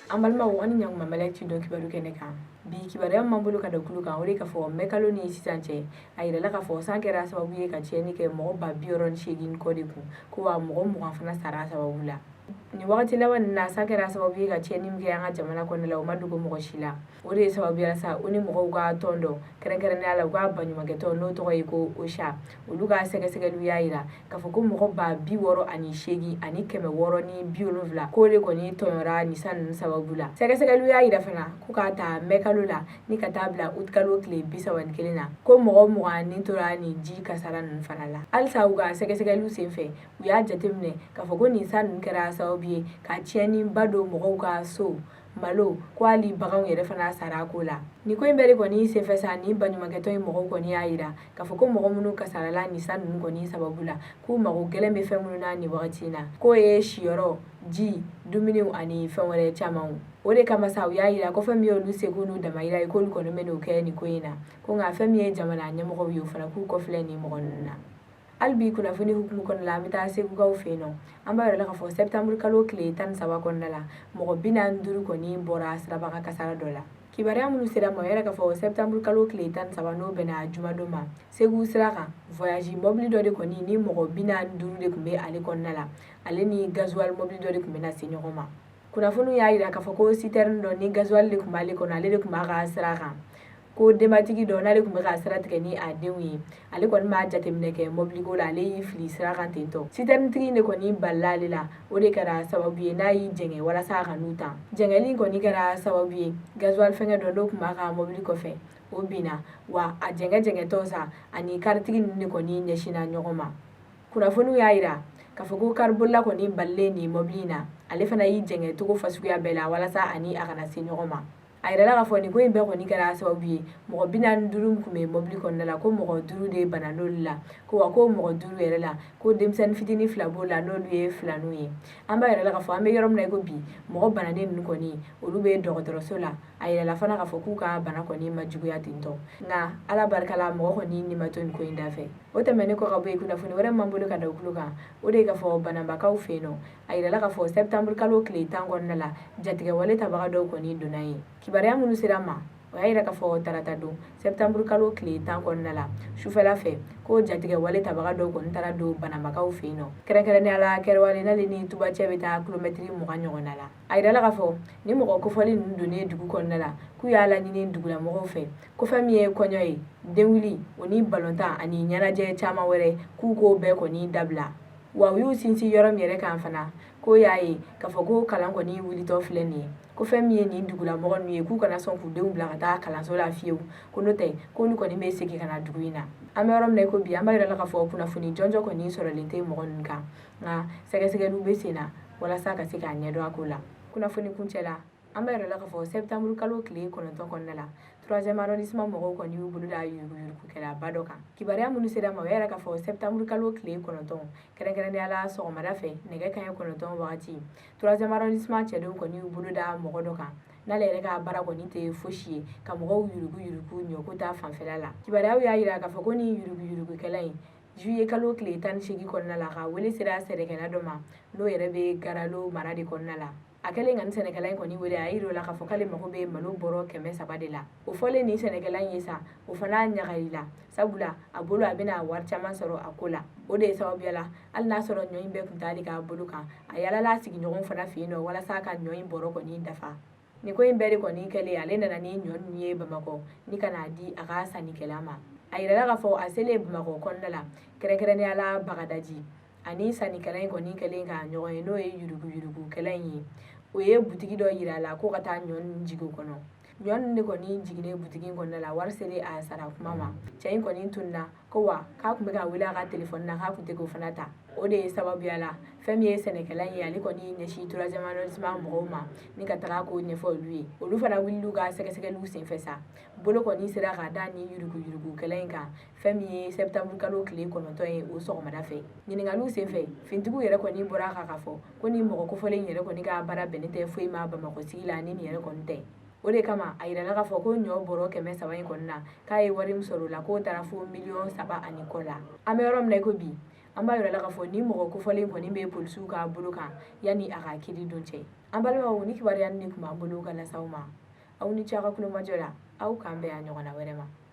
An balimaw, an ni ɲankuma Mali Actu dɔn kibaru kɛnɛ kan. Bi kibaruya min b'an bolo ka da kulu kan, o de k'a fɔ mɛkalo ni sisan cɛ, a yirala k'a fɔ san kɛra sababu ye ka tiɲɛni kɛ mɔgɔ 68,000 kɔ de kun, ko wa mɔgɔ 20 fana sara a sababu la. Nin wagati laban nin na, san kɛra sababu ye ka tiɲɛni min kɛ an ka jamana kɔnɔna la, o ma dogo mɔgɔ si la. O de ye sababu sa ONU mɔgɔw ka tɔn dɔ, kɛrɛnkɛrɛnnenya la u ka baɲumankɛtɔn n'o tɔgɔ ye ko OCHA, olu ka sɛgɛsɛgɛliw y'a jira k'a fɔ ko mɔgɔ 68,670 k'o de kɔni tɔɲɔra nin san ninnu sababu la. Sɛgɛsɛgɛliw y'a jira fana ko k'a ta mɛkalo la ni ka taa bila utikalo tile 31 na, ko mɔgɔ 20 ni tora nin ji kasara ninnu fana la. Halisa u ka sɛgɛsɛgɛliw senfɛ, u y'a jateminɛ k'a fɔ ko nin san ninnu kɛra sababu ye ka tiɲɛniba don mɔgɔw ka so, malo, ko hali baganw yɛrɛ fana sara a ko la. Nin ko in bɛɛ de kɔni senfɛ sa, nin baɲumankɛtɔn in mɔgɔw kɔni y'a jira k'a fɔ ko mɔgɔ minnu kasarala nin san ninnu kɔni sababu la, k'u mago gɛlɛn bɛ fɛn minnu na nin wagati in na, k'o ye siyɔrɔ, ji, dumuniw ani fɛn wɛrɛ camanw. O de kama sa, u y'a jira ko fɛn min ye olu seko n'u damayira ye, k'olu kɔni bɛ n'o kɛ nin ko in na, ko nka fɛn min ye jamana ɲɛmɔgɔw ye, o fana k'u kɔfilɛ nin mɔgɔ ninnu na. Hali bi kunnafoni hukumu kɔnɔna la, an bɛ taa Segukaw fɛ yen nɔ. An b'a yira la k'a fɔ septembre kalo tile 13 kɔnɔna la, mɔgɔ 45 kɔni bɔra sirabakan kasara dɔ la. Kibaruya minnu sera ma, o yɛrɛ k'a fɔ septembre kalo tile 13, n'o bɛnna jumadon ma, Segu sira kan, voyage mobili dɔ de kɔni ni mɔgɔ 45 de tun bɛ ale kɔnɔna la, ale ni gasoil mobili dɔ de tun bɛna se ɲɔgɔn ma. Kunnafoniw y'a jira k'a fɔ ko citerne dɔ ni gasoil de tun b'ale kɔnɔ, ale de tun b'a ka sira kan, ko denbatigi dɔ n'ale tun bɛ ka sira tigɛ ni a denw ye, ale kɔni m'a jateminɛ kɛ mɔbiliko la, ale y'i fili sira kan ten tɔ. Sitɛrinitigi de kɔni balila ale la, o de kɛra sababu ye n'a y'i jɛngɛ walasa a ka n'u tan. Jɛngɛli in kɔni kɛra sababu ye gasoil fɛngɛ dɔ n'o tun b'a ka mɔbili kɔfɛ, o binna wa a jɛngɛ jɛngɛtɔ sa, ani karitigi ninnu de kɔni ɲɛsinna ɲɔgɔn ma. Kunnafoniw y'a jira k'a fɔ ko karibolila kɔni balilen nin mɔbili in na, ale fana y'i jɛngɛ cogo fasuguya bɛɛ la walasa ani a kana se ɲɔgɔn ma. A yirala k'a fɔ nin ko in bɛɛ kɔni kɛra sababu ye mɔgɔ 45 min tun bɛ mɔbili kɔnɔna la, ko mɔgɔ 5 de banan'olu la, ko wa ko mɔgɔ 5 yɛrɛ la, ko denmisɛnnin fitinin 2 b'o la, n'olu ye filaninw ye. An b'a yirala k'a fɔ an bɛ yɔrɔ min na i ko bi, mɔgɔ bananen ninnu kɔni, olu bɛ dɔgɔtɔrɔso la. A yirala fana k'a fɔ k'u ka bana kɔni ma juguya ten tɔ, nka Ala barika la, mɔgɔ kɔni ni ma to nin ko in da fɛ. O tɛmɛnen kɔ ka bɔ yen, kunnafoni wɛrɛ min b'an bolo ka da u tulo kan, o de ye k'a fɔ Bananbakaw fɛ yen nɔ, a yirala k'a fɔ septembre kalo tile 10 kɔnɔna la, jatigɛwale tabaga dɔw kɔni donna yen. Kibaruya minnu sera ma, o y'a yira k'a fɔ tarata don septembre kalo tile 10 kɔnɔna la, sufɛla fɛ, ko jatigɛwale tabaga dɔw kɔni taara don Bananbakaw fɛ yen nɔ, kɛrɛnkɛrɛnnenya la Kɛrɛwale n'ale ni Tuba cɛ bɛ taa kilomɛtiri 20 ɲɔgɔnna la. A yirala k'a fɔ ni mɔgɔ kofɔlen ninnu donnen dugu kɔnɔna la, k'u y'a laɲini dugulamɔgɔw fɛ ko fɛn min ye kɔɲɔ ye, denwuli, o ni balontan ani ɲɛnajɛ caman wɛrɛ, k'u k'o bɛɛ kɔni dabila. Wa u y'u sinsin yɔrɔ min yɛrɛ kan fana, k'o y'a ye k'a fɔ ko kalan kɔni wulitɔ filɛ nin ye, ko fɛn min ye nin dugulamɔgɔ ninnu ye, k'u kana sɔn k'u denw bila ka taa kalanso la fiyewu, ko n'o tɛ k'olu kɔni bɛ segin ka na dugu in na. An bɛ yɔrɔ min na i ko bi, an b'a yira la k'a fɔ kunnafoni jɔnjɔn kɔni sɔrɔlen tɛ mɔgɔ ninnu kan, nka sɛgɛsɛgɛliw bɛ sen na walasa ka se k'a ɲɛdɔn a ko la. Kunnafoni kuncɛ la, an b'a yira la k'a fɔ septembre kalo tile 9 kɔnɔna la, troisième arrondissement mɔgɔw kɔni y'u bolo da yuruguyurugukɛlaba dɔ kan. Kibaruya minnu sera ma, o y'a yira k'a fɔ septembre kalo tile 9, kɛrɛnkɛrɛnnenya la sɔgɔmada fɛ nɛgɛ kanɲɛ 9 wagati, troisième arrondissement cɛdenw kɔni y'u bolo da mɔgɔ dɔ kan n'ale yɛrɛ ka baara kɔni tɛ fosi ye ka mɔgɔw yuruguyurugu ɲɔko ta fanfɛla la. Kibaruyaw y'a yira k'a fɔ ko ni yuruguyurugukɛla in, juillet kalo tile 18 kɔnɔna la, ka wele sera sɛnɛkɛla dɔ ma n'o yɛrɛ bɛ Garalo mara de kɔnɔna la. A kɛlen ka nin sɛnɛkɛla in kɔni wele, a y'a yira o la k'a fɔ k'ale mago bɛ malo bɔrɔ 300 de la. O fɔlen nin sɛnɛkɛla in ye sa, o fana ɲagalila, sabula a bolo a bɛna wari caman sɔrɔ a ko la. O de ye sababuya la, hali n'a sɔrɔ ɲɔ in bɛɛ tun t'ale ka bolo kan, a yaalala a sigiɲɔgɔn fana fɛ yen nɔ walasa ka ɲɔ in bɔrɔ kɔni dafa. Nin ko in bɛɛ de kɔni kɛlen, ale nana ni ɲɔ ninnu ye Bamakɔ ni ka n'a di a ka sannikɛla ma. A yirala k'a fɔ a selen Bamakɔ kɔnɔna la, kɛrɛnkɛrɛnnenya la Bagadaji, ani sannikɛla in kɔni kɛlen ka ɲɔgɔn ye, n'o ye yuruguyurugukɛla in ye, o ye butigi dɔ yira a la ko ka taa ɲɔ ninnu jigin o kɔnɔ. Ɲɔ ninnu de kɔni jiginnen butigi in kɔnɔna la, wari selen a sara kuma ma, cɛ in kɔni tununna, ko wa k'a tun bɛ ka wele a ka telefɔni na, k'a tun tɛ k'o fana ta. O de ye sababuya la fɛn min ye sɛnɛkɛla in ye, ale kɔni ɲɛsin troisième arrondissement mɔgɔw ma ni ka taga k'o ɲɛfɔ olu ye. Olu fana wulil'u ka sɛgɛsɛgɛliw senfɛ sa, bolo kɔni sera ka da ni yuruguyurugukɛla in kan fɛn min ye septembre kalo tile 9 ye, o sɔgɔmada fɛ. Ɲininkaliw senfɛ, finitigiw yɛrɛ kɔni bɔra a kan k'a fɔ ko ni mɔgɔ kofɔlen yɛrɛ kɔni ka baara bɛnnen tɛ foyi ma Bamakɔ sigi la ni nin yɛrɛ kɔni tɛ. O de kama a yirala k'a fɔ ko ɲɔ bɔrɔ 300 in kɔni na, k'a ye wari min sɔrɔ o la, k'o taara fo miliyɔn 3 ani kɔ la. An bɛ yɔrɔ min na i ko bi, An b'a yira la k'a fɔ ni mɔgɔ kofɔlen kɔni bɛ polisiw ka bolo kan yanni a ka kiiri don cɛ. An balimaw, ni kibaruya nin de tun b'an bolo ka lase aw ma. Aw ni ce aw ka kulomajɔ la. Aw k'an bɛn a ɲɔgɔnna wɛrɛ ma.